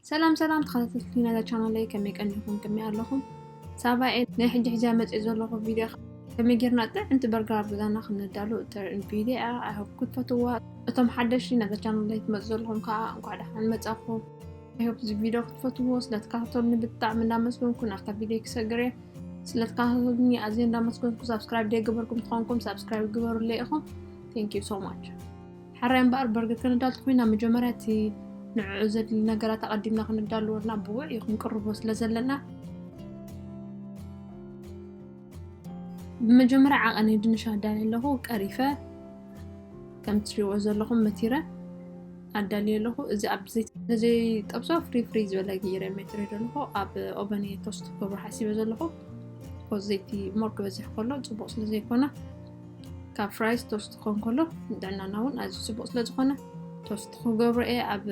ሰላም ሰላም ተኸታተልቲ ናይዛ ቻናለይ፣ ከመይ ቀኒኹም? ከመይ ኣለኹም? ሳባ እየ። ናይ ሕጂ ሕጂ መፅእ ዘለኹ ቪድዮ ከመይ ጌርና ጥዕምቲ በርገር ኣብ ገዛና ክንዳሉ እተርኢ ቪድዮ እያ። I hope ክትፈትዋ። እቶም ሓደሽቲ ናይዛ ቻናለይ ትመፁ ዘለኹም ከዓ እንኳዕ ደሓን መፃኹም። I hope እዚ ቪድዮ ክትፈትዎ። ስለተከታተሉኒ ብጣዕሚ እንዳመስገንኩ ናብታ ቪድዮ ክሰግር እየ። ስለተከታተሉኒ ኣዝየ እንዳመስገንኩ፣ ሳብስክራይብ ዘይገበርኩም ተኾንኩም ሳብስክራይብ ግበሩለይ ኢኹም። Thank you so much። ሕራይ እምበኣር በርገር ከነዳሉ ተኾይና መጀመርያ እቲ ንዕኡ ዘድሊ ነገራት ኣቐዲምና ክንዳልወልና ብውዕ እዩ ክንቅርቦ ስለ ዘለና። ብመጀመርያ ዓቐነይ ድንሽ ኣዳልየ ኣለኹ፣ ቀሪፈ ከም ትሪእዎ ዘለኹም መቲረ ኣዳልየ ኣለኹ። እዚ ኣብ ዘይት ዘይጠብሶ ፍሪ ፍሪ ዝበለ ገይረ መቲረ ዘለኹ። ኣብ ኦቨን እየ ቶስት ክገብሮ ሓሲበ ዘለኹ። ኮዝ ዘይቲ ሞር ክበዝሕ ከሎ ፅቡቕ ስለ ዘይኮነ ካብ ፍራይስ ቶስት ክኾን ከሎ ንጥዕናና እውን ኣዝዩ ፅቡቕ ስለ ዝኾነ ቶስት ክገብሮ እየ። ኣብ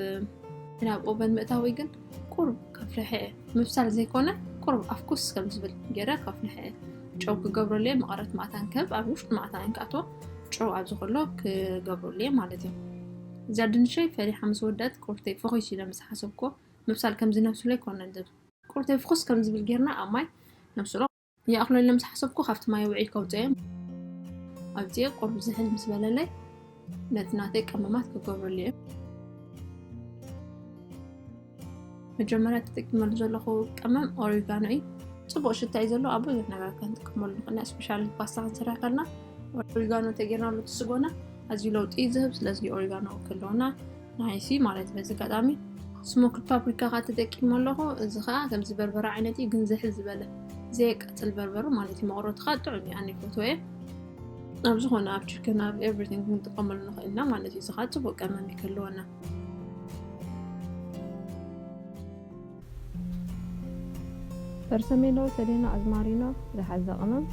ናብ ኦቨን ምእታወይ ግን ቁሩብ ከፍልሐ እየ። ምብሳል ዘይኮነ ቁሩብ ኣፍኩስ ከም ዝብል ገይረ ከፍልሐ እየ። ጨው ክገብረሉ እየ። መቐረት ማእታን ከብ ኣብ ውሽጢ ማእታን ክኣትዎ ጨው ኣብዚ ከሎ ክገብረሉ እየ ማለት እዩ። እዛ ድንሸይ ፈሊሓ ምስ ወደት ቁርተይ ፈኺስ ኢለ ምስ ሓሰብኩ ምብሳል ከም ዝነብስሎ ኣይኮነን ዝብል። ቁርተይ ፍኹስ ከም ዝብል ጌርና ኣብ ማይ ነብስሎ። ይኣኽሎ ኢለ ምስ ሓሰብኩ ካብቲ ማይ ውዒ ከውፅኦ እየ። ኣብዚኦ ቁሩብ ዝሕል ምስ በለለይ ነቲ ናተይ ቀመማት ክገብረሉ እየ። መጀመርያ ተጠቂመሉ ዘለኹ ቀመም ኦሪጋኖ እዩ። ፅቡቕ ሽታ እዩ ዘለዎ። ኣብ ብዙሕ ነገር ክንጥቀመሉ ንኽእል ኢና። ስፔሻሊ ፓስታ ክንሰርሕ ከለና ኦሪጋኖ ተጌርናሉ እቲ ስጎና ኣዝዩ ለውጢ እዩ ዝህብ። ስለዚ ኦሪጋኖ ክህልወና ናይሲ ማለት እዩ። በዚ ኣጋጣሚ ስሞክድ ፓፕሪካ ከዓ ተጠቂመ ኣለኹ። እዚ ከዓ ከምዚ በርበረ ዓይነት እዩ፣ ግን ዝሕል ዝበለ ዘየቃፅል በርበረ ማለት እዩ። መቐረቱ ከዓ ጥዑም እዩ፣ ኣነ ይፈትዎ እየ። ኣብ ዝኾነ ኣብ ችክን ኣብ ኤቭሪቲንግ ክንጥቀመሉ ንኽእል ኢና ማለት እዩ። እዚ ከዓ ፅቡቅ ቀመም እዩ ክህልወና። በርሰሜሎ፣ ሰሌኖ፣ ኣዝማሪኖ ዝሓዘ ቀመም።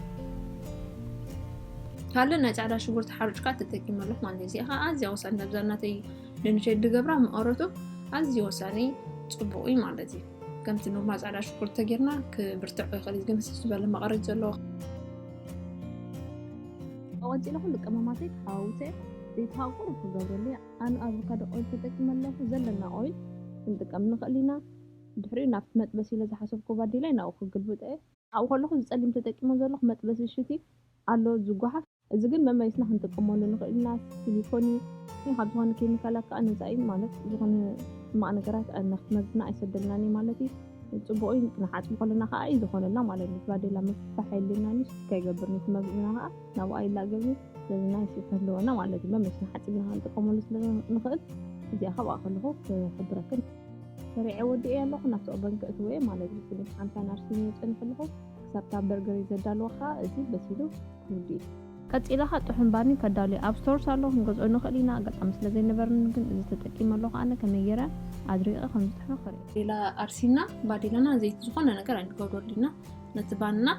ካልእ ናይ ፃዕዳ ሽጉርቲ ሓሩጭ ከዓ ተጠቂመ ኣለኹ ማለት እዩ። እዚኣ ከዓ ኣዝያ ወሳኒ ኣብዛ ናተይ ድንሸይ ድገብራ መቐረቱ ኣዝዩ ወሳኒ ፅቡቅ እዩ ማለት እዩ። ከምቲ ኖርማል ፃዕዳ ሽጉርቲ ተጌርና ክብርትዕ ይኽእል እዩ፣ ግን ስስ ዝበለ መቐረት ዘለዎ። ቀፂለ ኩሉ ቀመማተይ ተሓዋውሰ ዘይተሃቁር ክገብረሉ እየ። ኣነ ኣቮካዶ ኦይል ተጠቂመ ኣለኹ። ዘለና ኦይል ክንጥቀም ንኽእል ኢና። ድሕሪኡ ናብቲ መጥበሲ ኢለ ዝሓሰብኩ ባዴላይ ናብኡ ክግልብጦ እየ። ኣብኡ ከለኹ እዚ ጸሊም ተጠቂመ ዘለኹ መጥበሲ ሽቲ ኣሎ ዝጓሓፍ። እዚ ግን መመሊስና ክንጥቀመሉ ንኽእል ኢና። ሲሊኮን እዩ። ግን ካብ ዝኾነ ኬሚካላት ከዓ ነፃ እዩ ማለት ዝኾነ ሕማቕ ነገራት ኣብ መግብና ኣይሰደልናን እዩ ማለት እዩ። ጽቡቕ እዩ። ክንሓጽቦ ከለና ከዓ እዩ ዝኾነልና ማለት እዩ። ባዴላ ምፍሕፋሕ የድልየናን እዩ። ስቲክ ኣይገብርን እዩ። እቲ መግብና ከዓ ናብኡ ኣይላገብን እዩ። ስለዚ ናይ ስቲክ ክህልወና ማለት እዩ። መመሊስና ሓጺብና ክንጥቀመሉ ስለ ንኽእል እዚኣ ካብኣ ከለኹ ክሕብረክን። ሰሪዐ ወዲኤ ኣለኹ። ናብቲ ኦቨን ከእትዎ እየ ማለት እዩ። ስኒት ሓምሳ ናርሲን እየ ጸኒሐ ኣለኹ። ክሳብ እታ በርገር እዩ ዘዳልዎ ከዓ እዚ በሲሉ ክውዲ እዩ። ቀጺለ ከዓ ጥሑን ባኒ ከዳሉ እየ። ኣብ ስቶርስ ኣሎ ክንገዝኦ ንኽእል ኢና። ኣጋጣሚ ስለ ዘይነበረኒ ግን እዚ ተጠቂመ ኣለኹ። ኣነ ከመይ ገይረ ኣድሪቐ ከም ዝጥሕኖ ክርኢ። ሌላ ኣርሲና ባዴላና ዘይቲ ዝኾነ ነገር ኣይንገብረሉ ኢና። ነቲ ባንና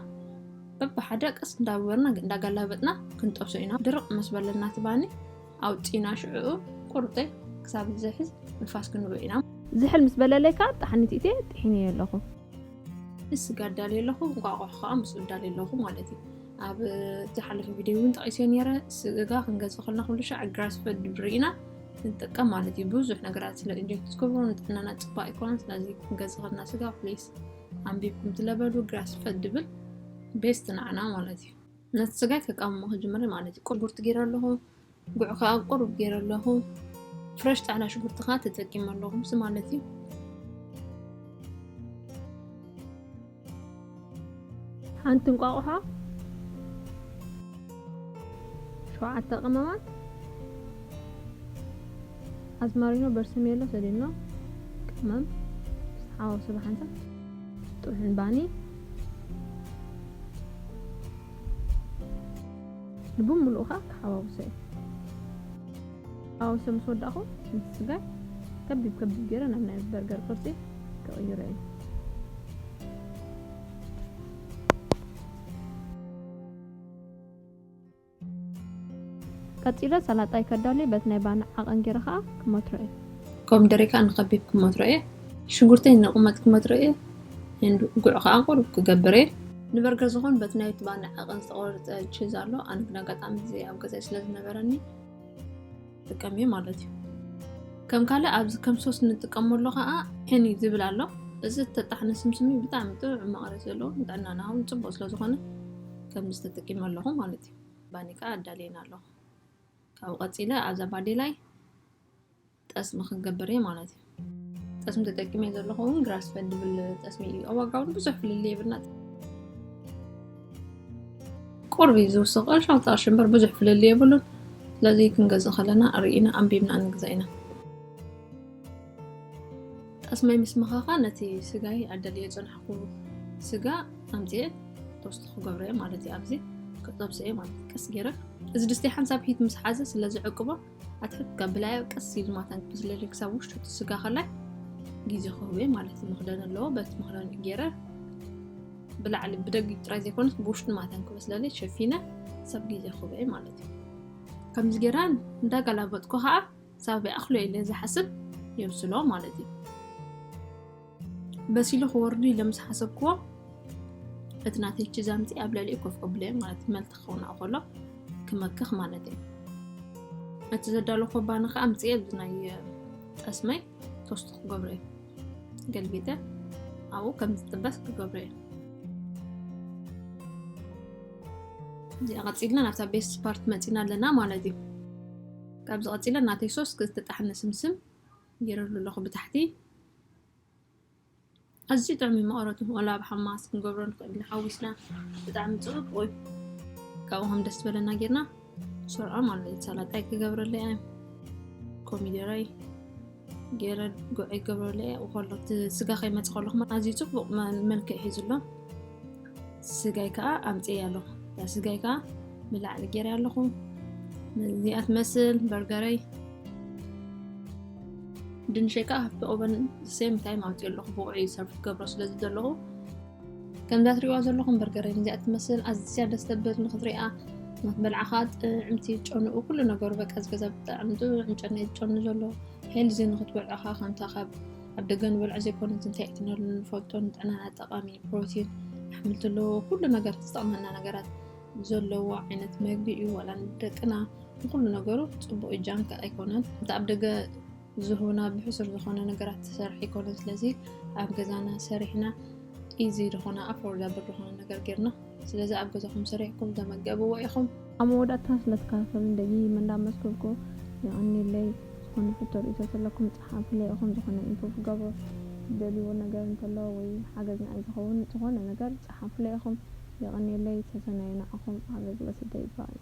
በብሓደ ቀስ እንዳበልና እንዳጋላበጥና ክንጠብሶ ኢና። ድርቕ ምስ በለና እቲ ባኒ ኣውፂና ሽዕኡ ቁርጠይ ክሳብ ዝሕዝ ንፋስ ክንህቦ ኢና። ዝሕል ምስ በለለይ ከዓ ጣሕኒ ትእትየ ጥሒነዮ ኣለኹ። ንስጋ ኣዳልየ ኣለኹ፣ እንቋቑሖ ከዓ ምስኡ ኣዳልየ ኣለኹ ማለት እዩ። ኣብ ዝሓለፈ ቪድዮ እውን ጠቒሰዮ ነይረ። ስጋ ክንገዝእ ከለና ኩሉ ሻዕ ግራስ ፈድ ርኢና ንጥቀም ማለት እዩ። ብዙሕ ነገራት ስለ ኢንጀክት ዝገብሩ ንጥዕናና ፅቡቅ ኣይኮነን። ስለዚ ክንገዝእ ከለና ስጋ ፕሊስ ኣንቢብኩም ትለበሉ። ግራስ ፈድ ድብል ቤስት ንዓና ማለት እዩ። ነቲ ስጋይ ከቃምሞ ክጅምር ማለት እዩ። ቁርጉርቲ ገይረ ኣለኹ፣ ጉዕ ከዓ ቁሩብ ገይረ ኣለኹ። ፍረሽ ፃዕዳ ሽጉርቲ ከዓ ተጠቂመ ኣለኹ ምስ ማለት እዩ። ሓንቲ እንቋቑሖ፣ ሸውዓተ ቀመማት፣ ኣዝማሪኖ፣ በርሰሜሎ፣ ሰሌኖ፣ ቀመም ዝተሓዋወሰ ብሓንሳብ፣ ጥሑን ባኒ፣ ንብምሉኡ ከዓ ክሓዋውሶ እዩ። ሓዋውሰ ምስ ወዳእኹ፣ ነቲ ስጋይ ከቢብ ከቢብ ገይረ ናብ ናይ በርገር ቅርጺ ክቕይሮ እየ። ቀጺለ ሰላጣይ ከዳሊ በቲ ናይ ባኒ ዓቐን ገይረ ከዓ ክመትሮ እየ። ኮሚደረይ ከዓ ንኸቢብ ክመትሮ እየ። ሽጉርተይ ንቑመት ክመትሮ እየ። And ጉዕ ከዓ ቁሩብ ክገብር እየ። ንበርገር ዝኾን በቲ ናይቲ ባኒ ዓቐን ዝተቖረፀ ቺዝ ኣሎ። ኣነ ግን ኣጋጣሚ እዚ ኣብ ገዛይ ስለ ዝነበረኒ ክጥቀም እየ ማለት እዩ። ከም ካልእ ኣብዚ ከም ሶስ ንጥቀመሉ ከዓ ሕኒ ዝብል ኣሎ። እዚ ዝተጣሕነ ስምስም እዩ፣ ብጣዕሚ ጥዑም መቐረት ዘለዎ፣ ንጥዕናና እውን ፅቡቅ ስለዝኾነ ከምዚ ተጠቂመ ኣለኹ ማለት እዩ። ባኒ ከዓ ኣዳልየና ኣለኹ። ካብኡ ቀፂለ ኣብዛ ባዴላይ ጠስሚ ክንገብር እየ ማለት እዩ። ጠስሚ ተጠቂመ ዘለኹ እውን ግራስፈድ ዝብል ጠስሚ እዩ። ኣብ ዋጋ እውን ብዙሕ ፍልልይ የብልና። ቁርቢ ዝውስቕ ቅርሻ ቅርሺ እምበር ብዙሕ ፍልልይ የብሉን። ስለዚ ክንገዝእ ከለና ርኢና ኣንቢብና ንግዛእ ኢና። ጠስመይ ምስ መኸኻ ነቲ ስጋይ ኣደልየ ዝጸናሕኩ ስጋ ኣምጽኤ ቶስት ክገብሮ እየ ማለት እዩ። ኣብዚ ክጠብሶ እየ ማለት እዩ። ቀስ ገይረ እዚ ድስቲ ሓንሳብ ሂት ምስ ሓዘ ስለ ዝዕቅቦ ኣትሕት ካብ ብላያ ቀስ ኢሉ ማታን ክብስለለይ ክሳብ ውሽጡ እቲ ስጋ ከላይ ግዜ ክህቦ እየ ማለት እዩ። መኽደን ኣለዎ። በቲ መኽደን ገይረ ብላዕሊ ብደጊ ጥራይ ዘይኮነስ ብውሽጡ ማታን ክበስለለይ ሸፊነ ሰብ ግዜ ክህቦ እየ ማለት እዩ። ከምዚ ገይረ እንዳጋላበጥኩ ከዓ ሳብ ይኣኽሎ ኢለ ዝሓስብ የብስሎ ማለት እዩ። በሲሉ ክወርዱ ኢለ ምስ ሓሰብክዎ እቲ ናተይ ቺዝ ኣምፂ ኣብ ልዕሊኡ ኮፍ ከብሎ እየ ማለት እዩ። መልቲ ክኸውን ከሎ ክመክኽ ማለት እዩ። እቲ ዘዳለኹዎ ባኒ ከዓ ኣምፅየ ኣብዚ ናይ ጠስመይ ቶስት ክገብሮ እየ። ገልቢጠ ኣብኡ ከም ዝጥበስ ክገብሮ እየ። እዚኣ ቀፂልና ናብታ ቤስት ፓርት መፂና ኣለና ማለት እዩ። ካብዚ ቀፂለ ናተይ ሶስ ዝተጣሕነ ስምስም ገይረሉ ኣለኹ ብታሕቲ። ኣዝዩ ጥዑም እዩ መቐረቱ። ወላ ኣብ ሓማስ ክንገብሮ ንኽእል ኢና ሓዊስና። ብጣዕሚ ፅቡቅ እዩ። ካብኡ ከም ደስ ዝበለና ጌርና ሰርዖ ማለት እዩ። ሰላጣይ ክገብረለይ እየ። ኮሚደረይ ገይረ ጉዕ ይገብረለይ እየ። ከሎ እቲ ስጋ ከይመፅእ ከለኹ ኣዝዩ ፅቡቅ መ-፣ መልክዕ ሒዙ ኣሎ። ስጋይ ከዓ ኣምፅኤ ኣለኹ። እታ ስጋይ ከዓ ብላዕሊ ገይረ ኣለኹ። እዚኣ ትመስል በርገረይ። ድንሸይ ከዓ ሃፍቲ ኦቨን ሴም ታይም ኣውፅኦ ኣለኹ። ብቑዕ እዩ ሰርፍ ክገብሮ ስለ ዝደለኹ። ከምዛ ትሪእዋ ዘለኹም በርገረይ እዚኣ ትመስል ኣዝያ ደስ ተብል ንክትሪኣ። ንክትበልዓ ከዓ ጥዕምቲ ጨንኡ ኩሉ ነገሩ በቃ ዝገዛ ብጣዕሚ ጥዑም ጨና እዩ ጨኑ ዘሎ። ሄልዚ ንክትበልዖ ከዓ ከምታ ካብ ኣብ ደገ ንበልዖ ዘይኮነ እዚ እንታይ እትነሉ ንፈልጦ ንጥዕናና ጠቃሚ ፕሮቲን ኣሕምልቲ ኣለዎ። ኩሉ ነገር ዝጠቅመና ነገራት ዘለዎ ዓይነት መግቢ እዩ። ዋላ ንደቅና ንኩሉ ነገሩ ጽቡቅ እዩ። ጃንክ ኣይኮነን። እቲ ኣብ ደገ ዝህቡና ብሕሱር ዝኾነ ነገራት ዝሰርሕ ኣይኮነን። ስለዚ ኣብ ገዛና ሰሪሕና ኢዚ ዝኾነ ኣፎርዳብል ዝኾነ ነገር ጌርና፣ ስለዚ ኣብ ገዛኹም ሰሪሕኩም ተመገብዎ ኢኹም። ኣብ መወዳእታ ስለ ተካፈሉን ደጊመ እንዳመስገንኩ የቐንየለይ። ዝኾነ ሕቶ ርእይቶ ዘለኩም ጸሓፉለይ ኢኹም። ዝኾነ ኢንፎ ክገብሮ ዝደልይዎ ነገር እንተሎ ወይ ሓገዝ ንዓይ ዝኸውን ዝኾነ ነገር ጸሓፉለይ ኢኹም። የቐንየለይ። ሰሰናዩ ንዓኹም። ኣብ ዘግበ ስደይ ይባል።